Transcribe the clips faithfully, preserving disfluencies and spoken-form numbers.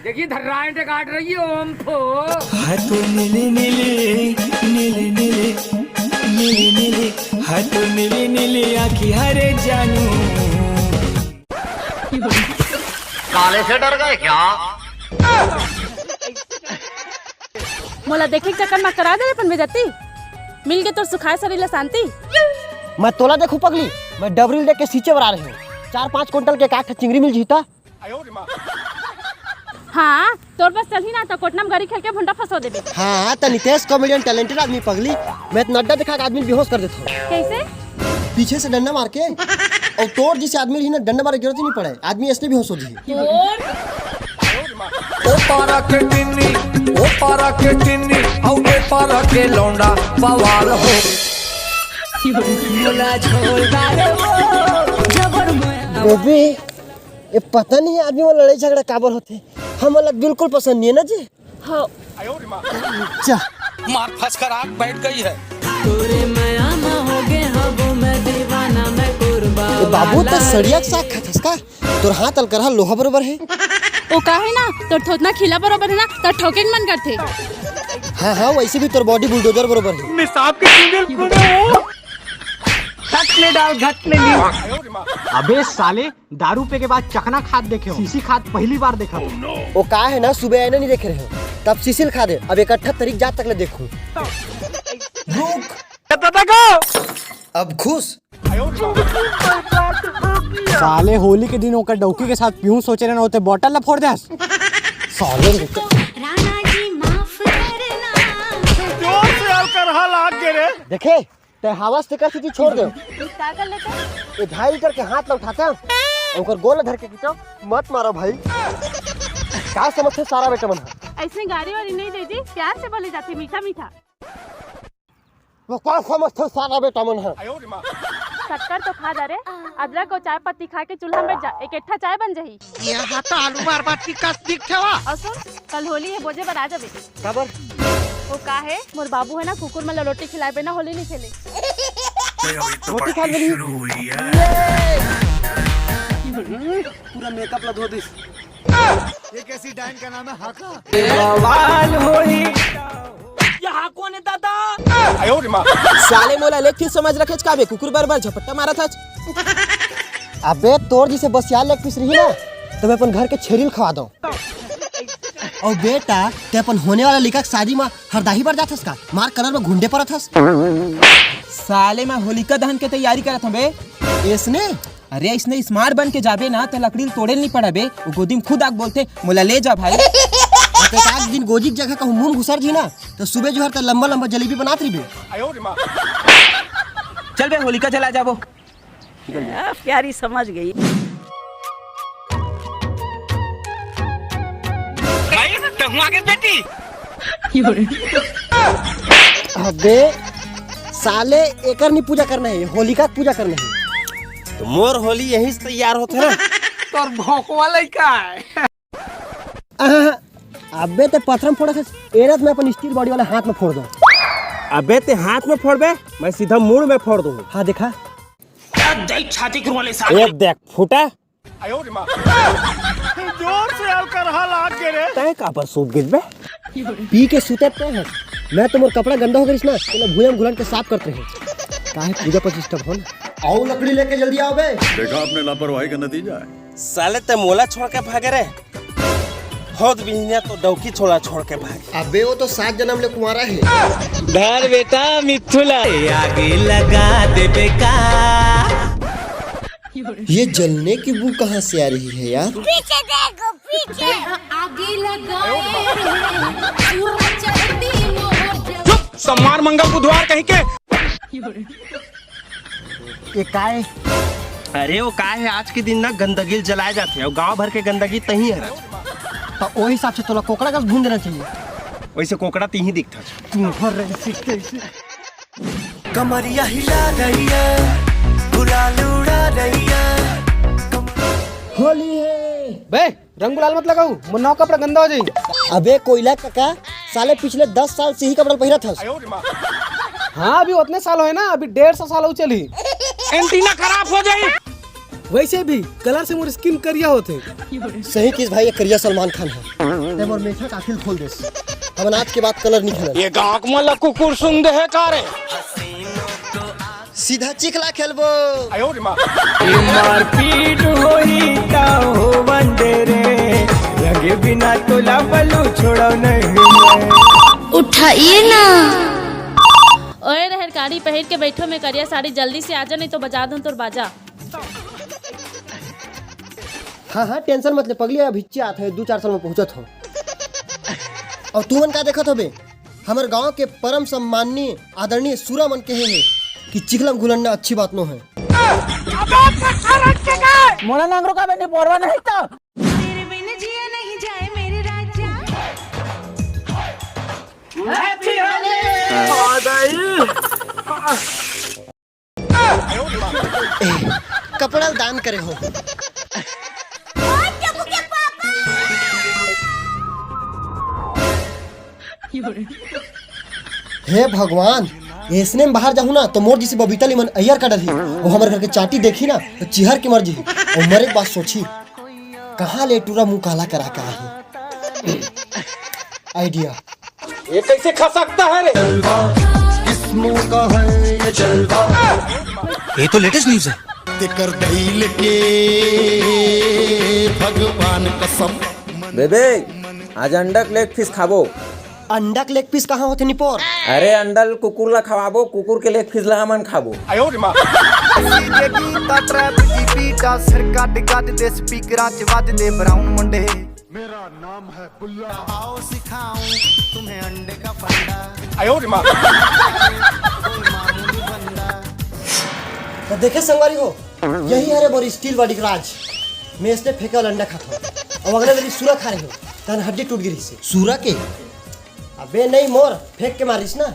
देखिए, धर्रांट काट रही है, ओम फो। हाथ नीले नीले, नीले नीले, नीले नीले, हाथ नीले नीले आँखी हरे जानू। काले से डर गए क्या? मोला देखे के चक्कर में करा दे अपन बेइज्जती। मिल के तोर सुखाए शरीर ला शांति। मैं तोला देखूं पगली, मैं डबरी ल देख के सींचे बर आ रहे हूँ। चार पाँच कुंटल के काठ चिंगरी मिल जीता। हाँ, तोर बस चलही ना तो कोटना में गरी खेल के भुंडा फंसो देबे। हाँ, त नितेश comedian talented आदमी पगली, मैं तो नड्डा दिखा के आदमी बेहोश कर देता हूँ। कैसे? पीछे से डंडा मार के। और तोर जैसे आदमी रही ना, डंडा मारे की जरूरत ही नहीं पड़े, आदमी इसलिए बेहोश हो जाए। ओ पारा के टिन्नी, ओ पारा के टिन्नी, औ ए पारा के लौंडा, बवाल हो। मोला छोड़ डाले वो, जबर मोया। बेबी, ये पता नहीं आदमी में लड़ाई झगड़ा काबर होथे, हमला बिल्कुल पसंद नहीं है ना जी। हो। जा। मार फंस कर आग बैठ गई है। तोरे मया में हो गे हबो मैं दीवाना, मैं कुर्बा ए बाबू, वाला तो सड़िया के रे। साग खाथस का? तोर हाथ अलकरहा लोहा बरोबर है। ओ का है ना, तोर थोथना खीला बरोबर है ना, त ठोके के मन करथे। हाँ, हाँ, वैसे भी तोर body bulldozer बरोबर है। मैं सांप के चुड़ैल कूदे हूँ। घट में डाल, घट में डाल। अबे साले, दारू पी के बाद चखना खात देखे हो, शीशी खात पहली बार देखा। ओ का है ना, सुबह आईना नहीं देखे रहे हो, तब शीशी ल खा दे। अब इकट्ठा तरीक जात तक ले देखूं। रुक। अब खुश? साले होली के दिन ओकर डौकी के साथ पीहूं सोचे रहना, ओते bottle ला फोड़ देस। साले रुक। राणा जी माफ करना। जोर से अलकरहा लाग गे रे। देखे, ते हवस ते कर सीटी छोड़ दे। का कर लेते? ये ढाई लीटर के हाथ ला उठाता, ओकर गोल धर के खींचो, मत मारो भाई। का समझते सारा बेटा मन? ऐसे गारी वारी नहीं दे दी, प्यार से बोले जाते, मीठा मीठा। वो का समझते सारा बेटा मन है? शक्कर तो खा डारे, अदरक और चाय पत्ती खा के चूल्हा में बैठ जा, एक एठा चाय बन जाही। ये हाथ आलू मार बात की कस दिख थे वा। और सुन, कल होली है, बोजे बर आ जाबे। काबर? वो का है, मोर बाबू है ना, कुकुर मन ला रोटी खिलाए बिना होली नहीं खेले। रोटी खा लेनी। पूरा makeup ला धो दिस। ये कैसी डाइन का नाम है? हाका। बवाल होई। यहाँ कौन है दादा? साले मोला लेग पीस समझ रखेच का बे, कुकुर बर बर झपट्टा मारत हच। अबे तोर जैसे बसियार लेग पीस रही ना, तो मैं अपन घर के छेरी ल खवा दो। और बेटा, ते अपन होने वाला लइका के शादी में हरदाही बर जाथस का? मार कलर में घुंडे परत हस। साले मैं होलिका दहन के तैयारी करत हूँ बे। इसने? अरे, इसने smart बन के जाबे ना, त लकड़ी ल तोड़े ल नहीं पड़बे। वो गोदी में खुद आके बोलथे, "मोला ले जा भाई।" अब एक आध दिन गोजी के जगह कहूँ मुंह घुसर जी ना, तो सुबह जोहर त लंबा लंबा जलेबी बनात रहिबे। चल बे, होलिका जला जाबो। आ, प्यारी समझ गई। भाई, तहुआ के बेटी। अबे साले, एकर नहीं पूजा करना है, होलिका के पूजा करना है। तो मोर होली यहीं से तैयार होथे ना। तोर भोंकवा लइका है। अबे ते पथरा में फोड़त हस, एरत मैं अपन steel body वाला हाथ में फोड़ दूं। अबे ते हाथ में फोड़बे, मैं सीधा मुड़ में फोड़ दूं। हाँ देखा। जय छाती कुरवाले साहब। ए देख फूटा। जोर से अलकरहा लाग गे रे। तैं काबर सूत गिस बे? पी के सुते ते है। मैं तो मोर कपड़ा गंदा हो गइस ना, तेला भुइयां में घुलन के साफ करते हैं। काहे पूजा पर disturb हो ना। आओ लकड़ी लेके जल्दी आओ बे। देखा आपने लापरवाही का नतीजा है। साले ते मोला छोड़ के भागे रे। होत बिहनिया तो डौकी छोड़ा छोड़ के भागे। अबे वो तो सात जन्म ले कुंवारा है। धर बेटा मिथुला। आगे लगा देबे का। ये जलने की बू कहाँ से आ रही है यार? पीछे देखो, पीछे। आगे लगाए रे, पूरा चढ़ती मोर जब। चुप, सम्मान मंगल बुधवार कहीं के। ये काय? अरे वो काय है, आज के दिन ना गंदगी ल जलाए जाथे और गांव भर के गंदगी तही हरत। तो ओ हिसाब से तोला कोकड़ा का भून देना चाहिए। वैसे कोकड़ा तिही दिखता। तू हर रही सीख कैसे? कमरिया हिला रही है, गुलाल उड़ा रही है। होली है। बे, रंग गुलाल मत लगाऊ, मोर नवा कपड़ा गंदा हो जाई। अबे कोयला कका, साले पिछले दस साल से ही कपड़ा पहिरत हस। हाँ, अभी उतने साल होए ना, अभी डेढ़ सौ साल हो चली। एंटीना खराब हो जाई। वैसे भी कलर से मोर स्किन करिया होथे। सही किस भाई, ये करिया सलमान खान है। ते मोर मेछा काखिल खोल देस। हमन आज के बाद कलर नहीं खेलन। ये गाँव में कुकुर सुन दे है का रे? सीधा चिखला खेलबो। मारपीट होई ता हो बंदे रे, लगे बिना तोला बलू छोड़ो नहीं। उठाइए ना। ओए रहर काड़ी पहिर के बैठो में करिया साड़ी, जल्दी से आजा, नहीं तो बजा दूं तोर बाजा। हाँ हाँ, टेंशन मत ले पगली, अभिच्चे आत है, दू चार साल में पहुंचत हो। और तू मन का देखत हो बे? हमर गांव के परम सम्माननीय आदरणीय सुरा मन कहे हे कि चिखला म घुलन्ना अच्छी बात नो है। मोला नंगरो का बेटे बोरवा नहीं तो। तेरे बिन जिया नहीं जाए मेरे राजा। कपड़ा दान करे हो। हे भगवान, ऐसने में बाहर जाहू ना तो मोर जैसे बबीता ली मन अय्यर का डरही। वो हमर घर के चाटी देखी ना तो चिहर के मर जही। और मरे के बाद सोची, कहाँ ले टूरा मुंह काला करा के आही। आइडिया। ये कैसे खा सकता है रे? किस मुंह का है ये जलवा? ये तो लेटेस्ट न्यूज है। तेकर दई लेके भगवान कसम। बेबे, आज अंडा के लेग पीस खाबो। अंडा के लेग पीस कहाँ होथे निपोर? अरे अंडा ल कुकुर ला खवाबो, कुकुर के लेग पीस ला हमन खाबो। सीधे गीता ट्रैप की बीटा, सिर काट काट दे स्पीकरां च वज दे ब्राउन मुंडे। मेरा नाम है बुल्ला। आओ सिखाऊं तुम्हें अंडे का फंडा। तो देखे संगवारी हो, यही हरे मोर स्टील बॉडी के राज। मैं इसने फेंके वाला अंडा खाता हूँ। अब अगले मेरी सूरा खा रही हो, तन हड्डी टूट गिरी से। सूरा के? अबे नहीं मोर, फेंक के मारिस ना।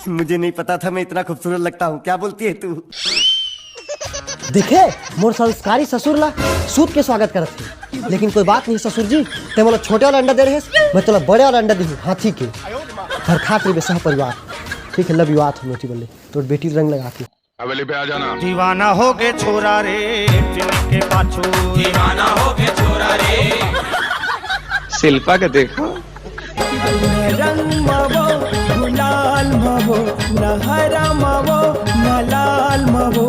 मुझे नहीं पता था मैं इतना खूबसूरत लगता हूँ, क्या बोलती है तू? देखे, मोर संस्कारी ससुर ला सूत के स्वागत करत हे। लेकिन कोई बात नहीं ससुर जी, ते मोला छोटे वाला अंडा दे रहे, मैं तोला बड़े वाला अंडा देहूँ, हाथी के। हर खात रहिबे सह परिवार। ठीक है, love you, आत हो मोती बल्ले, तोर बेटी रंग लगा के। हवेली पे आ जाना। दीवाना हो गए छोरा रे, फिल्म के पाछू। दीवाना हो गए छोरा रे। शिल्पा के देखो। रंग मवो, गुलाल मवो, न हरा मवो, न लाल मवो।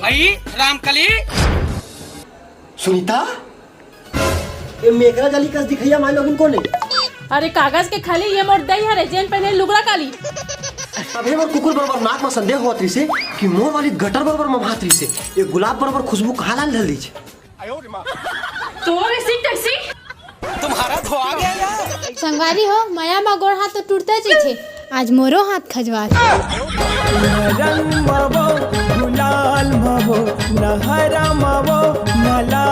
आई रामकली। सुनीता, ए मेकरा जाली कस दिखैया माय लोगिन कोन ए? अरे कागज के खाली, ये मोर दई हरे, जेन पहने लुगरा काली। तभे मोर कुकुर बरोबर नाक म संदेह होत रहिसे कि मोर वाली गटर बरोबर ममात रहिसे। ये गुलाब बरोबर खुशबू कहाँ लान धर दीच? तोर ऐसी टैक्सी। तुम्हारा धो आ गया यार। संगवारी हो, मया म गोड़ हाथ तो टूटता ही थे। आज मोरो हाथ खजवात। रंग मवो, गुलाल मवो, न हरा मवो, न लाल